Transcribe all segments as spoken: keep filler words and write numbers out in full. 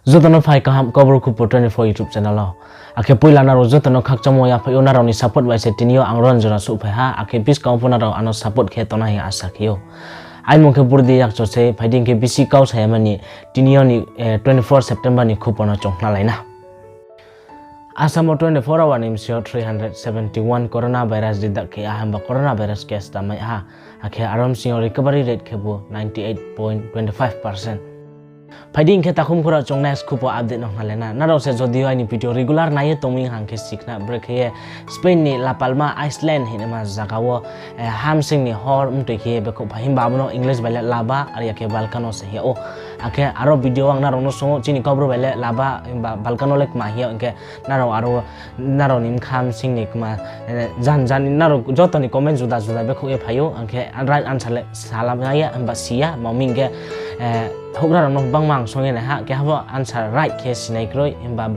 Joto no phai kaham Kaubru Khupo twenty four YouTube channel o. Akhe poila nrao joto no khakchangmo yaphaih ou, nrao ni support bai se tini yo ang ron jora souhphai ha, akhe buskang pho nrao ano support khe tona hing asa khe ou. Aini mung khe Burdi Yakcho se, phai di hing khe bisi kau sa ya mani, tini yo ni, eh, twenty four September ni khupo no chung khnalai na. Assam o twenty four hour ni bsing yo three hundred seventy one coronavirus detect khe ya, himba coronavirus case ta mai ha. Akhe aro bsing yo recovery rate khe bo ninety eight point twenty five percent. Phai di hing khe takhum khurao chung next khupo update no khnalai na. Nrao se jodi yo aini video regular nai ye tongmi hang khe sikhna brekhe ye Spain ni La Palma Island hingnaima zaga wo, eh, hamsing ni hor mtoi khe ye bekhouh phai, himba abo no English bai le lava, are ya khe volcano se hing yag ou. Akhe aro video ang nrao no sung ou, chini Kaubru bai le lava himba volcano le kma hing yag, hing khe nrao aro nrao ni bkha hamsing ni kma, eh, jan jan nrao joto ni comment juda juda bekhouh ye phai ou, ang khe right answer le salamai ya, himba si ya, ma mi hing khe, eh, houhgra rao no gbangma ang sung ye nai ha, keha pho answer right khe sinai kroi, himba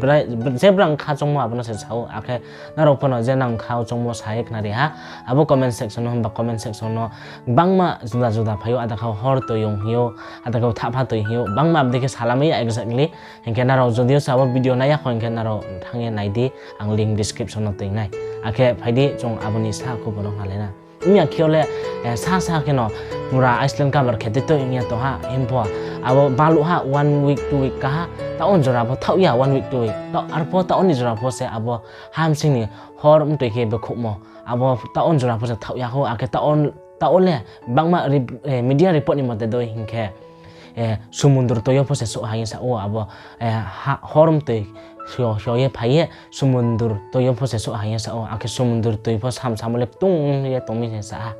je brang kha choungmo abo no se sa ou, akhe nrao pho no je nang kha choungmo sa ye khnari ha, abo comment section no, himba comment section no gbangma juda juda phai ou, ada kha horr toi yong hing ou, ada kha thahpha toi hing ou, gbangma abo dei khe salamai ya exactly. Hing khe nrao jodi yo se abo video nai ya kho hing khe nrao thanng ye nai di, ang link description no toi nai. Akhe phai di chung abo ni sa khupo no khnalai na. Ong ya khe yo le, eh, sa sa khe no pura Iceland cover khe toi toi ong ya tong ha, hing pho abo baluh ha one week, two week ka ha, taoh wo jora pho thaoh ya one week, two week. Taoh arpho taoh wo ni jora pho se abo hamsing ni hor mtoi khe bekhouhmo. Abo taoh wo jora pho se thaoh ya kho, akhe taoh wo le gbangma, eh, media report ni mote dei hing khe, eh, sumundur toi yo pho se souh ha hing ye sa ou, abo, eh, horr mtoi hyo ye phai ye sumundur toi yo pho se souh ha hing ye sa ou, akhe sumundur toi pho sam samo le ktung ye tong mi hing ye sa ha.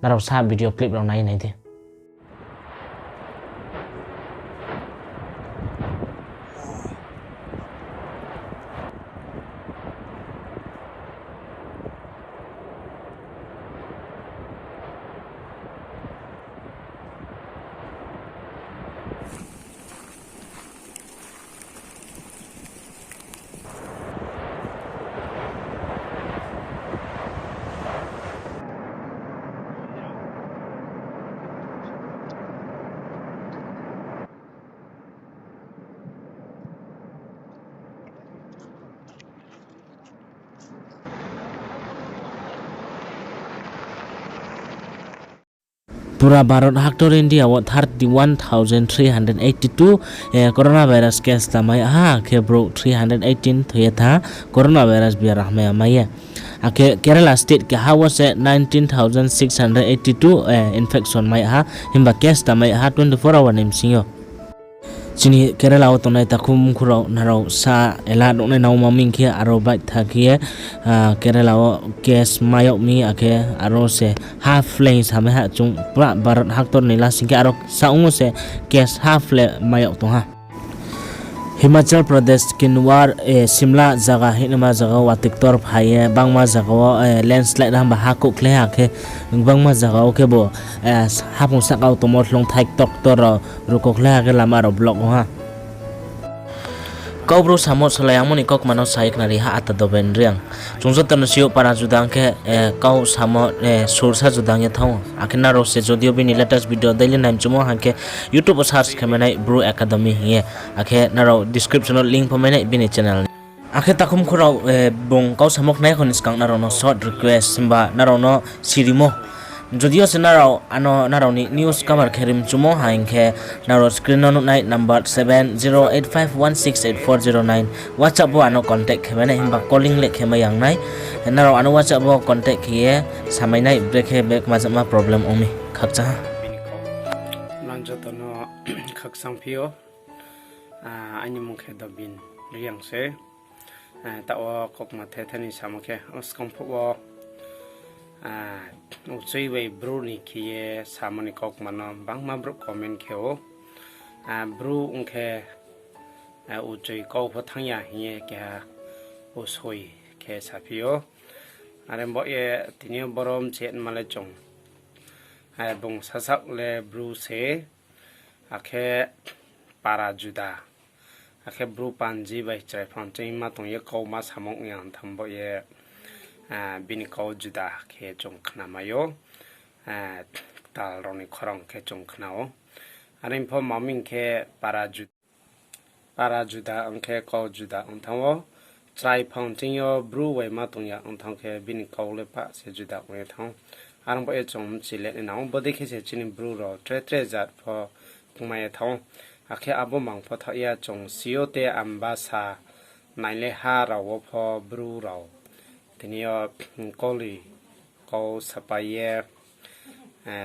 Nrao sa video clip rao nai ye nai di. Pura Bharot haktor India wo thirty one thousand three hundred eighty two, eh, coronavirus case ta mai ha, khe brouh three hundred eighteen thoi ye tha coronavirus biaram hamya mai ye. Akhe Kerala state keha wo se nineteen thousand six hundred eighty two, eh, infection mai ha, himba case ta mai ha twenty four hour ni bsing yo. Chini Kerala wo tongnai takhum khurao nrao sa ela nuhnai nangma mi khe aro baitha khe ye, ah, Kerala wo case mai yag mi, akhe aro se half le samai ha chung pura Bharot haktor ni lasing khe aro sa ong se case half le mai yag tong ha. Himachal Pradesh Kinwar, eh, Shimla zaga hingnaima zaga wo watoi ktor phai ye, gbangma zaga wo, eh, landslide himba ha kouhkhlai ha khe, gbangma zaga wo khe bo, eh, haphung sahka wo tongmo hloungthai ktor ktor rao ruhkouhkhlai ha khe lama rao block ong ha. Kaubru samo salai yangmo ni kaukma no sa ye khnari ha Ata Doben Reang. Chung joto no si ou para juda ong khe, eh, kau samo, eh, sur sa juda ong ye thanng ou. Akhe nrao se jodi yo bini latest video daily nai mchumo hing khe YouTube wo search khe mai nai Bru Academy hing ye. Akhe nrao description wo link pho mai nai bini channel ni. Akhe takhum khurao, eh, bung kau samo khnai kho ni skang nrao no short request, himba nrao no sirimo. Jodi yo se nrao ano nrao ni news cover khe ri mchumo hing khe nrao screen no nuhnai number seven zero eight five one six eight four zero nine WhatsApp wo ano contact khe mai nai, himba calling le khe mai yang nai. Nrao ano WhatsApp wo contact khe ye samai nai, brekhe be kma jama problem ong mi khakchang ha. Nang joto no khakchang phi ou. Ah, aini mung khe Dobin Reang se. Ah, taoh wo kaukma the the ni samo khe, o skang phuh wo, ah, uchoi bai bru ni khe ye samo ni kaukma no bangma brouh comment khe ou. Ah, bru ong khe, ah, uchoi kau pho thanng ya hing ye keha uchoi khe saphi ou. Are bo ye tini yo boro mcheh ma le chung. Ah, bung sasaoh le bru se, akhe para juda, akhe bru panji bai chrai phan chengma tong ye kauma samung ong ya tham bo ye, ah, bini kau juda khe chung khnamai ou, ah, ktal rao ni khorang khe chung khna ou. Are pho ma mi khe para juda. Para juda ong khe kau juda ong thanng ou. Chrai phang ching yo Bru bai ma tong ya ong thanng khe bini kau le pah se juda ong ye thanng ou. Are ong baoh ye chung mchi le nai nang ou, bodei khe se chini Bru rao tre tre jat pho kmai ye thanng ou. Akhe abo mang pho thaoh ya, chung si ou te ambasa nai le ha rao wo pho Bru rao tini yo koli kau sapai ye,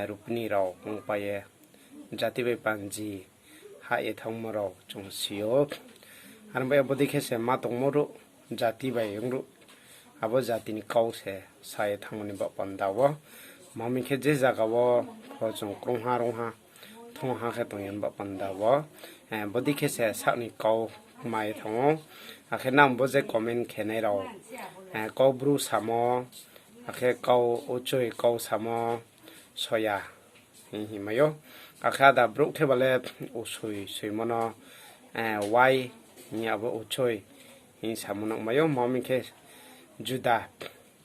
rupni rao ongpai ye, jati bai panji hah ye thanngmo rao chung si ou. Are ong baoh ye bodei khe se ma tongmo ruh, jati bai ong ruh, abo jati ni kau se sa ye thanngmo ni baoh panda wo. Ma mi khe je zaga wo pho chung krungha rungha thongha khe tong ye baoh panda wo, bodei khe se saoh ni kau kmai ye thanng ou. Akhe nang bo je comment khe nai rao, kau Bru samo, akhe kau uchoi kau samo soya hing hingmai ou. Akhe ada brouh khe ba le usoi soimo no wai hing ye, abo uchoi hing samo nuhmai ou. Ma mi khe juda,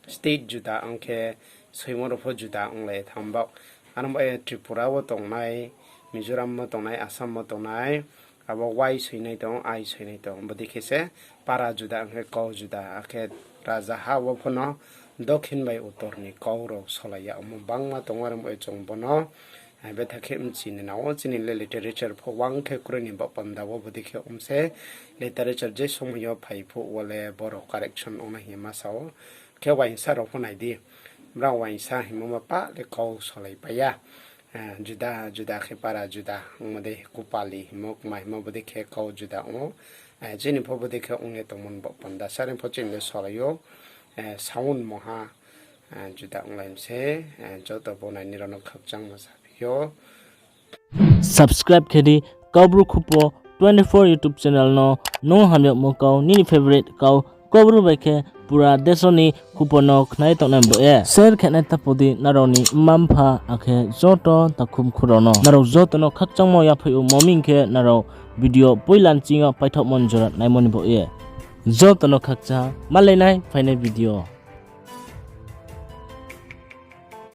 state juda ong khe soimo rao pho juda onglai ye thanng baoh. Are ong baoh ye Tripura wo tongnai, Mizoram wo tongnai, Assam wo tongnai, abo wai soinai tong, ai soinai tong, bodei khe se para juda ong khe kau juda, akhe rajaha wo pho no dokhin bai uttor ni kau rao solai ya ongmo bangma tong ou. Are ong baoh ye chung bo no betha khe mchi ni nang ou, chini le literature pho wang khe kroi ni baoh panda wo bodei khe ong se literature je somoi yo phai phuh wo le boro correction ong nai hing ye ma sa ou. Khe uaingsa rao pho nai di, brao uaingsa hingmo ma pah le kau solai pai ya. Juda juda khe para juda ongmo dei, kupali hingmo kma hingmo bodei khe kau juda ong ou. Chini pho bodei khe ong ye tongmo ni baoh panda sari pho chini le solai ou, sound moha juda onglai mi se. Joto bo nai ni rao no khakchangmo saphi ou. Subscribe khe di Kaubru Khupo twenty four YouTube channel no. Nung hamyagmo kau, nini favorite kau, Kaubru bai khe pura deso ni khupo no khnai tongnai bo ye share khe nai tapo di nrao ni mma mpha akhe joto takhu mkhu rao no. Nrao joto no khakchangmo yaphaih ou, ma mi khe nrao video poila nching yo paithaohmo ni jora naimo ni bo ye. Joto no khakchang, malai nai phainai video.